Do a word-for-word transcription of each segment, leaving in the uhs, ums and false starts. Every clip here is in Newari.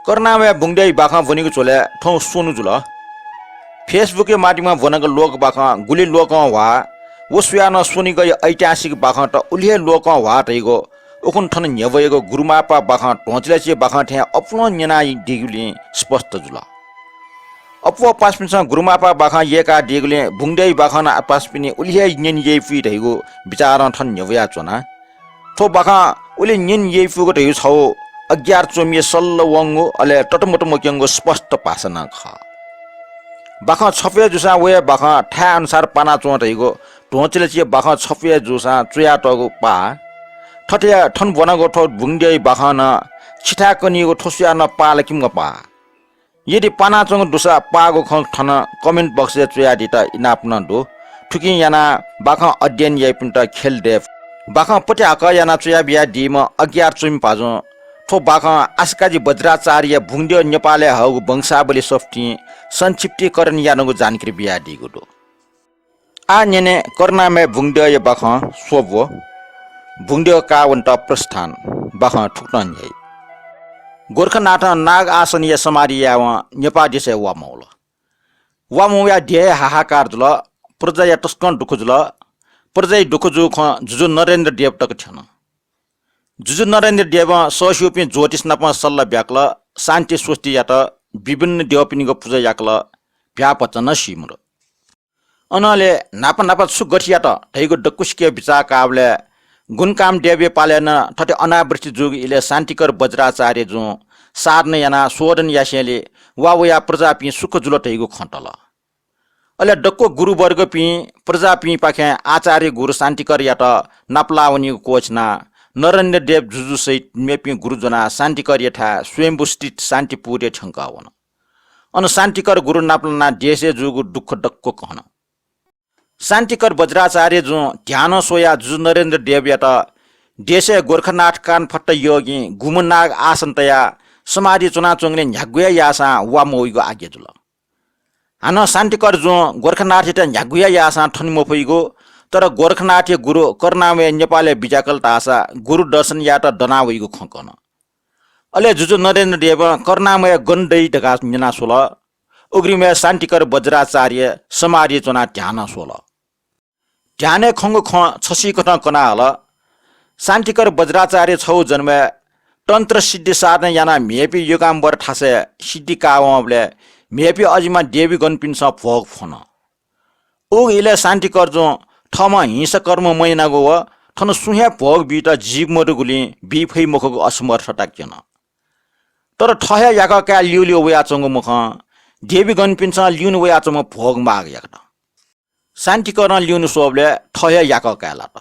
करुणामय बुंगद्यःया बाखं ब्वनीगु झ्वलय् थौं स्वन्हु जुल। Facebook-या माध्यमं ब्वनागु लोकबाखं गुलि लोकंह्वाः, व स्वयाः नं स्वनिगःया ऐतिहासिक बाखं त उलि हे लोकंह्वाः धइगु उखुन्हु थन न्ह्यब्वयागु गुरुमापा बाखं ध्वंचिलाछि बाखं थें अप्वलं न्यनादीगुलिं स्पष्ट जुल। अप्वः पासापिन्सं गुरुमापा बाखं यय्कादीगुलिं बुंगद्यःया बाखं नं पासापिनि उलि हे न्यने याइपुइ धइगु बिचारं थन न्ह्यब्वयाच्वना। थ्व बाखं उलि न्यने याइपुगु धइगु छगू अज्ञात च्वमिया सल्ल वंगु, अले ततमतमक्यंगु स्पष्ट भाषा नं खः। बाखं छपु हे जूसां व हे बाखं थाय् अनुसार पानाच्वं धइगु ध्वंचिलाछि बाखं छपु हे जूसां च्वयातःगु पाः। थथे थन ब्वनागु थ्व बुंगद्यःया बाखं नं छिथाय् कनीगु थ्व स्वयाः नं पाः ला कि मपाः? यदि पानाच्वंगु दुसा पाःगु खँ थन comment box-य् च्वयादीत इनाप नं दु। थुकिं यानाः बाखं अध्ययन याइपिन्त ख्यलय् दये फु। बाखं पत्याहकः यानाः च्वयाबियादीम्ह अज्ञात च्वमि भाजुं थ्व बाखं आसेकाजि वज्राचार्यया बुंगद्यः नेपालय् हःगु वंशावली सफुतिं संक्षिप्तीकरण यानागु जानकारी बियादीगु दु। आः न्यने करुणामय बुंगद्यःया बाखं स्वब्व। बुंगद्यः काः वनेत प्रस्थान। बाखं थुकथं न्ह्याइ। गोरखनाथं नाग आसनया समाधि यायेवं नेपाः देशय् वा मवल। वा मवयाः देय् हाहाकार जुल। प्रजाया तसकं दुःख जुल। प्रजाया दुःख जूगु खँ जुजु नरेन्द्र देव तक थ्यन। जुजु नरेन्द्र देवं सःस्यूपिं ज्योतिष नाप सल्लाह ब्याकल, शान्ति स्वस्ति यात, विभिन्न द्यःपिनिगु पुजा याकल, भ्याःभचा नं सी मदु। अनंलि न्हापा न्हापा छु गथे यात धइगु दक्वसिके बिचाः काःबलय् गुणकामदेवया पालय् नं थथे अनावृष्टि जूगु इलय् शान्तिकर वज्राचार्य जुं साधना यानाः शोधन यासेंलि वा वयाः प्रजापिं सुख जुल धइगु खँ तल। अले दक्व गुरुवर्गपिं प्रजापिंपाखें आचार्य गुरु शान्तिकरयात नापलाः वनीगु क्वःछिनाः नरेन्द्र देव जुजु सहित मेपिं गुरु ज्वनाः शान्तिकरयाथाय् स्वयम्भू स्थित शान्तिपुरय् थ्यंकः वन। अन शान्तिकर गुरु नापलानाः देशय् जूगु दुःख दक्व कहन। शान्तिकर वज्राचार्य जुं ध्यानं स्वयाः जुजु नरेन्द्र देवयात देशय् गोरखनाथ कानफट्ट योगिं गुम्ह नाग आसन तयाः समाधि च्वनाच्वंगुलिं न्ह्यागु हे याःसां वा मवइगु आज्ञा जुल। हानं शान्तिकर जुं गोरखनाथयात न्ह्यागु हे याःसां थने मफइगु, तर गोरखनाथया गुरु करुणामय नेपालय् बिज्याकल धाःसा गुरु दर्शन यायेत दना वइगु खँ कन। अले जुजु नरेन्द्र देवं करुणामय गन दइ धकाः न्यना स्वल। उघ्रिमय् शान्तिकर वज्राचार्य समाधि च्वनाः ध्यानं स्वल। ध्यानय् खंगु खँ छसिकथं कना हल। शान्तिकर वज्राचार्य छगू जन्मय् तन्त्र सिद्धि साधना यानाः म्हेपिं योगाम्बर थासय् सिद्धि काः वंबलय् म्हेपिं अजिमा देवीगणपिन्सं भोग फ्वन। उगु इलय् शान्तिकर जुं थःम्हं हिंसा कर्म मयानागु व थन सुं हे भोग बीत जीव मदुगुलिं बी फइ मखुगु असमर्थता क्यन। तर थः हे याकः काय् ल्यूल्यू वयाच्वंगु मखं देवीगणपिन्सं ल्यूने वयाच्वंम्ह भोग माग याकत। शान्तिकरं ल्यूने स्वःबलय् थः हे याकः काय् लात।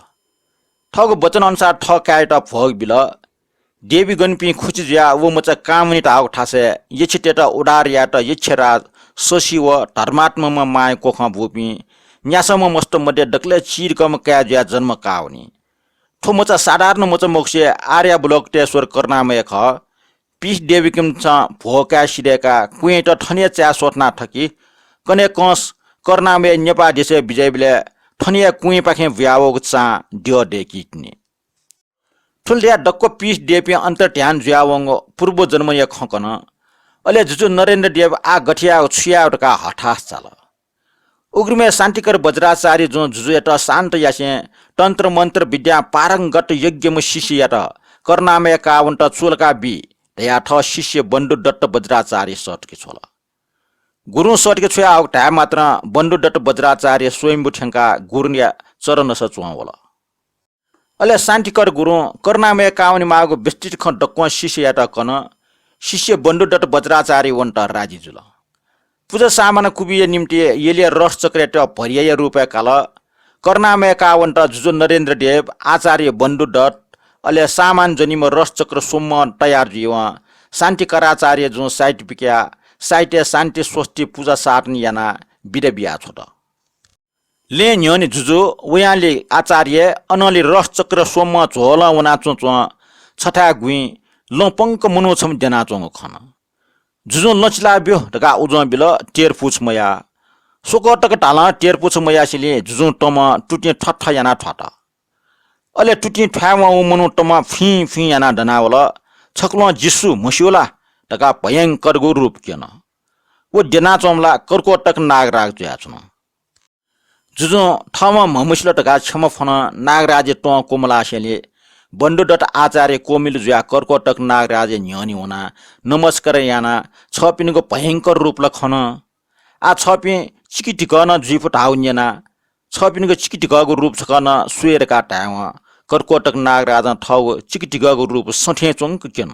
थःगु वचन अनुसार थः काय्‌यात भोग बिल। देवीगणपिं खुसि जुयाः व मचा कामवनी धाःगु थासय् यक्षतय्‌त उद्धार यायेत यक्षराज शशी व धर्मात्मम्ह मांया कोखं बूपिं न्यासःम्ह मस्त मध्ये दकलय् चिधिकःम्ह काय् जुयाः जन्म काः वनी। थ्व मचा साधारण मचा मखुसे आर्यावलोकितेश्वर करुणामय खः। पीस देवीगणपिन्सं भोग काय् सिधय्‌काः कुँय्‌यात थन हे चाय् स्वथना थकी। कन्हय् कंस करुणामय नेपाः देशय् बिज्याइबलय् थन हे कुँय्‌पाखें बुयावःगु चां द्यः दय्‌कीतिनि। थुलि धयाः दक्व पीस देवीपिं अन्तर्ध्यान जुयावंगु पूर्व जन्मया खँ कन। अले जुजु नरेन्द्र देव आः गथे यायेगु छु यायेगु धकाः हताश चाल। उघ्रिमय् शान्तिकर वज्राचार्य जुं जुजुयात शान्त यासें तन्त्र मन्त्र विद्यां पारंगत योग्यम्ह शिष्ययात करुणामय काः वनेत चूलाका बी धयाः थः शिष्य बन्धुदत्त वज्राचार्य सःतके छ्वल। गुरुं सःतके छ्वयाहःगु धाये मात्रं बन्धुदत्त वज्राचार्य स्वयम्भू थ्यंकाः गुरुया चरणस च्वं वल। अले शान्तिकर गुरुं करुणामय काः वनेमाःगु विस्तृत खँ दक्वं शिष्ययात कन। शिष्य बन्धुदत्त वज्राचार्य वनेत राजी जुल। पुजा सामान कुबिया निम्तिं यलया रथचक्रयात भरियाया रूपय् काल। करुणामय काः वनेत जुजु नरेन्द्र देव, आचार्य बन्धुदत्त, अले सामान ज्वनीम्ह रथचक्र स्वम्हं तयार जुइवं शान्तिकराचार्य जुं साइत पिकयाः साइतय् शान्ति स्वस्ति पुजा साधन यानाः बिदा बियाछ्वत। लँय् न्ह्यःने जुजु, वयां लि आचार्य, अनं लि रथचक्र स्वम्हं झ्वलं वनाच्वंच्वं छथाय् गुँइ लँ पंक मनू छम्ह द्यनाच्वंगु खन। जुजुं लँ चिलाब्यु धकाः उजं बिल, तेरपुछ मयाः। स्वकः तक धालं तेरपुछ मयासेंलि जुजुं तमं तुतिं थ्वाथ्वा यानाः थ्वात। अले तुतिं थ्वायेवं व मनू तमं फुइँ फुइँ यानाः दनावल। छकलं जिस्सु म्हस्यू ला? धकाः भयंकरगु रूप क्यन। व द्यनाच्वंबलय् कर्कोटक नागराज जुयाच्वन। जुजुं थःम्हं म्हमसिल धकाः क्षमा फ्वन। नागराजया त्वँ क्वमलासेंलि बन्धुदत्त आचार्य कोमिल जुयाः कर्कोटक नागराजया न्ह्यःने वनाः नमस्कार यानाः छःपिनिगु भयंकर रूप ला खन। आः छःपिं चिकिधिकः नं जुइफु धाःगु न्यनाः छःपिनिगु चिकिधिकःगु रूप छकः नं स्वये धकाः धायेवं कर्कोटक नागराजं थःगु चिकिधिकःगु रूप सथें च्वंक क्यन।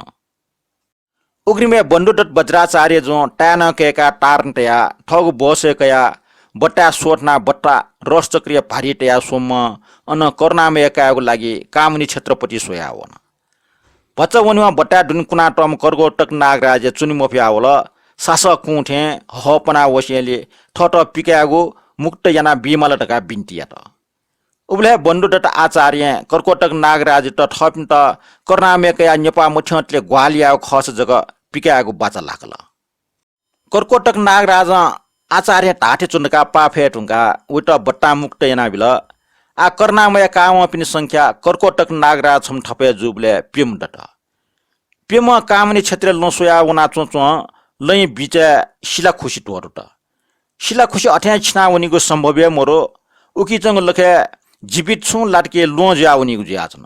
उघ्रिमय् बन्धुदत्त वज्राचार्यजुं ताय्‌नं कय्‌काः तारं तयाः थःगु बसय् कयाः बट्टाय् स्वथनाः बट्टा रसचक्रया भारी तयाः स्वम्ह अन करुणामय कायेगु लागि कामिनी क्षेत्रपट्टि स्वयाः वन। भचा वनेवं बट्टाय् दुने कुनातःम्ह कर्कोटक नागराजया च्वने मफयावल। सासः कुं थें हःपना वसेंलि थःत पिकायेगु मुक्त याना बीमाल धकाः बिन्ति यात। उबलय् बन्धुदत्त आचार्यं कर्कोटक नागराजयात थःपिन्त करुणामय कयाः नेपाः मथ्यंतले ग्वाहालि यायेगु खःसा जक पिकायेगु बाचा लाकल। कर्कोटक नागराजं आचार्यं धाःथें च्वन धकाः पाफये धुंकाः वइत बट्टां मुक्त यानाबिल। आः करुणामय काःवंपिनि संख्या कर्कोटक नागराज छम्ह थपय् जूबलय् प्यम्ह दत। प्यम्ह कामिनी क्षेत्रय् लँ स्वयाः वनाच्वंच्वं लँया बिचय् सिलाखुसि त्वःतुत। सिलाखुसि अथें छिना वनीगु सम्भव हे मरु। उकिच्वंगु लखय् जीवित छुं लातके ल्वहं जुया वनीगु जुयाच्वन।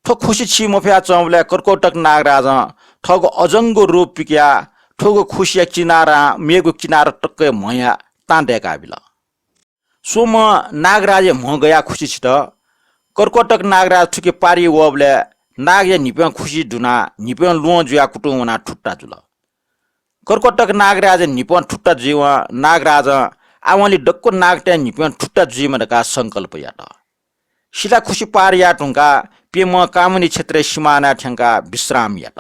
थ्व खुसि छि मफयाच्वंबलय् कर्कोटक नागराजं थःगु अजंगु रूप पिकयाः थुगु खुसिया किनारां मेगु किनारा तक म्हया तां दय्‌काबिल। स्वम्ह नागराजया म्ह गयाः खुसि छित। कर्कोटक नागराज थुकी पारि वःबलय् नागया न्हिपं खुसि दुनाः न्हिपं ल्वहं जुयाः कुतुं वनाः थुत्ता जुल। कर्कोटक नागराजया न्हिपं थुत्ता जुइवं नागराजं आवंलि दक्व नागतय् न्हिपं थुत्ता जुइमा धकाः संकल्प यात। सिलाखुसि पार याये धुंकाः प्यम्हं कामिनी क्षेत्रय् सिमानाय् थ्यंकाः विश्राम यात।